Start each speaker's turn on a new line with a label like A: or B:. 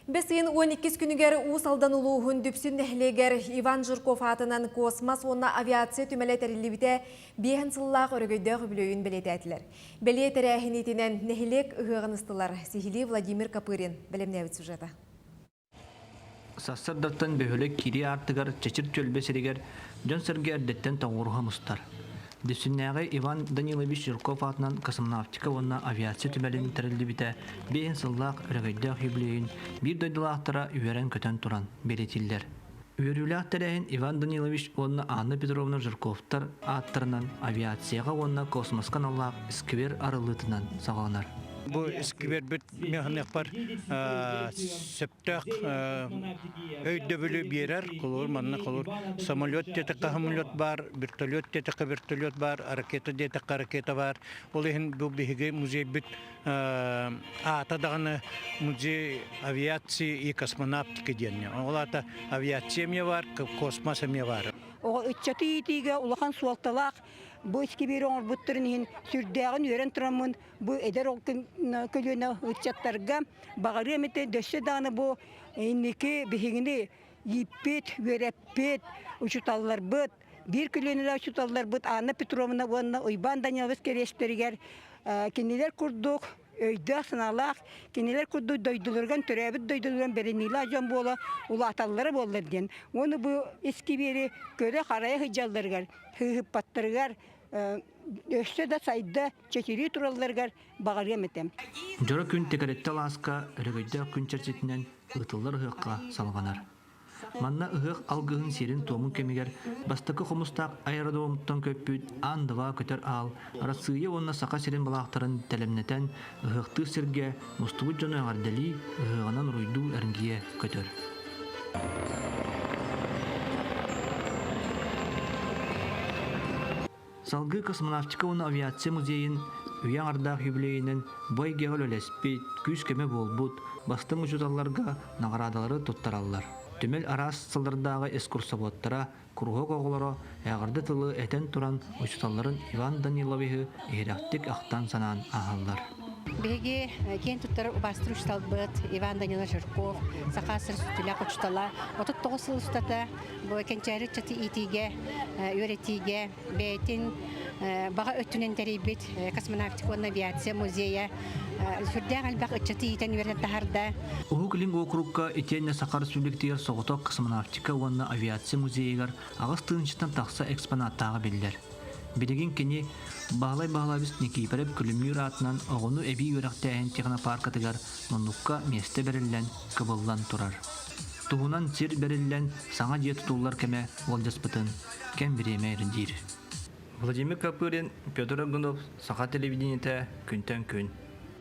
A: Бэс ыйын 12 күнүгэр Уус Алдан улууһун Дүпсүн нэһилиэгэр Иван Жирков аатынан космос уонна авиация түмэлэ тэриллибитэ биэһин сыллаах өрөгөйдөөх үбүлүөйүн бэлиэтээтилэр. Бэлиэ тэрээһинитинэн нэһилиэк ыһыаҕын ыстылар. Сиһилии Владимир Копырин бэлэмнээбит сюжета.
B: Сарсыардаттан бөһүөлэк киирии аартыгар Чэчир түөлбэ сиригэр дьон-сэргэ эрдэттэн тоҕуоруһа мустар. Дүпсүннээҕи Иван Данилович Жирков аатынан космонавтика уонна авиация түмэлин тэриллибитэ биэһин сыллаах өрөгөйдөөх юбилейын биир дойдулаахтара үөрэн-көтөн туран бэлиэтииллэр. Үөрүүлээх тэрээһин Иван Данилович уонна Анна Петровна Жирковтар ааттарынан авиацияҕа уонна космоска аналлаах сквер арыллыытынан саҕаланар.
C: Бу сквербит механикпар сөптөөх өйдөбүлү биэрэр. Холобур, манна холобур самолет диэтэххэ самолет баар, вертолет диэтэххэ вертолет баар, ракета диэтэххэ ракета баар. Ол иһин бу биһиги музейбит аата даҕаны музей авиации и космонавтики диэн. Ол аата авиация эмиэ баар, космос эмиэ баар.
D: Оҕо ыччаты иитиигэ улахан суолталаах бу искибиэри оҥорбуттарын иһин сүрдээҕин үөрэн тураммын бу эдэр көлүөнэ ыччаттарга баҕарыам этэ дөссө даҕаны бу инники биһигини ииппит, үөрэппит учууталларбыт, биир көлүөнэлээх учууталларбыт Анна Петровна уонна Уйбаан Данилович кэриэстэригэр кинилэр курдук өйдөөх-санаалаах, кинилэр курдук дойдуларыгар, төрөөбүт дойдуларыгар бэриниилээх дьон буола улааталлара буоллар диэн. Уонна бу искибиэри көрө-харайа сылдьалларыгар, сыыһыппаттарыгар өссө да сайда, чэчирии туралларыгар баҕарыам этэ.
B: Дьоро күн Текэрэтти алааска өрөгөйдөөх күн чэрчитинэн ыытыллар ыһыахха салҕанар. Манна ыһыах алгыһын сиэрин-туомун кэмигэр бастакы хомустаах аэродромтан көппүт Ан-2 көтөр аал Арассыыйа уонна Саха сирин былаахтарын тэлэмнэтэн ыһыахтыыр сиргэ мустубут дьону эҕэрдэлии, ыһыаҕынан уруйдуу эргийэ көтөр. Салгыы космонавтика уонна авиация музейын үйэ аҥардаах юбилейинэн бу эйгэҕэ үлэлэспит, күүс-көмө буолбут бастыҥ учууталларга наҕараадалары туттараллар. Түмэл араас сыллардааҕы экскурсоводтара, куруһуок оҕолоро эҕэрдэ тылы этэн туран учууталларын Иван Даниловиһы иһирэхтик ахтан-санаан ааһаллар.
E: Биһиги киэн туттар убаастыыр учууталбыт Иван Данилович Жирков, Саха сир сүтүлээх учуутала 39 сыл устата бу кэнчээри ыччаты иитиигэ, үөрэтиигэ бэйэтин баҕа өттүнэн тэрийбит космонавтика уонна авиация музейа сүрдээх элбэх ыччаты иитэн үөрэтэн таһаарда.
B: Уһук Илин уокурукка итиэннэ Саха Республикатыгар соҕотох космонавтика уонна авиация музейыгар 8 тыһыынчаттан тахса экспонаттааҕа биллэр. Билигин кини Баһылай Баһылайбыс Никиипэрэп Күлүмнүүр аатынан оҕону эбии үөрэхтээһин технопаркатыгар муннукка миэстэ бэриллэн, кыбыллан турар. Туһунан сир бэриллэн, саҥа дьиэ тутуллар кэмэ уолдьаспытын кэм бириэмэ ирдиир. Владимир Копырин, Петр Аргунов, Саха телевидениетэ күнтэн күн.